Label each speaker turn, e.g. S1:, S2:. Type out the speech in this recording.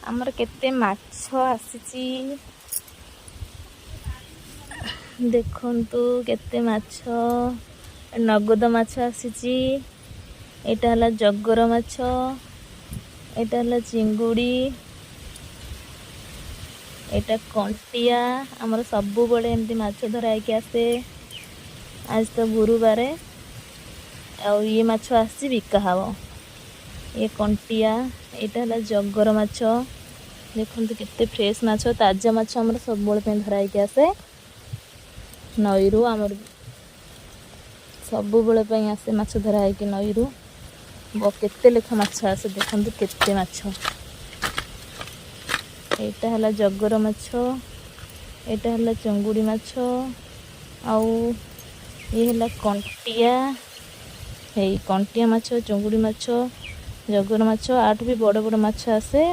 S1: ଆମର କେତେ ମାଛ ଆସିଛି। ଦେଖନ୍ତୁ କେତେ ମାଛ, ନଗଦ ମାଛ ଆସିଛି। ଏଇଟା ହେଲା ଜଗର ମାଛ, ଏଇଟା ହେଲା ଚିଙ୍ଗୁଡ଼ି, ଏଇଟା କଣ୍ଟିଆ। ଆମର ସବୁବେଳେ ଏମିତି ମାଛ ଧରା ହେଇକି ଆସେ। ଆଜି ତ ଗୁରୁବାର, ଆଉ ଇଏ ମାଛ ଆସିଛି, ବିକା ହବ। ଇଏ କଣ୍ଟିଆ, ଏଇଟା ହେଲା ଜଗର ମାଛ। ଦେଖନ୍ତୁ କେତେ ଫ୍ରେଶ୍ ମାଛ, ତାଜା ମାଛ ଆମର ସବୁବେଳେ ପାଇଁ ଧରା ହେଇକି ଆସେ ନଈରୁ। ଆମର ସବୁବେଳେ ପାଇଁ ଆସେ ମାଛ ଧରା ହେଇକି ନଈରୁ। କେତେ ଲେଖା ମାଛ ଆସେ, ଦେଖନ୍ତୁ କେତେ ମାଛ। ଏଇଟା ହେଲା ଜଗର ମାଛ, ଏଇଟା ହେଲା ଚୁଙ୍ଗୁଡ଼ି ମାଛ, ଆଉ ଇଏ ହେଲା କଣ୍ଟିଆ। ଏଇ କଣ୍ଟିଆ ମାଛ, ଚୁଙ୍ଗୁଡ଼ି ମାଛ, ଜଗର ମାଛ, ଆଠୁ ବି ବଡ଼ ବଡ଼ ମାଛ ଆସେ।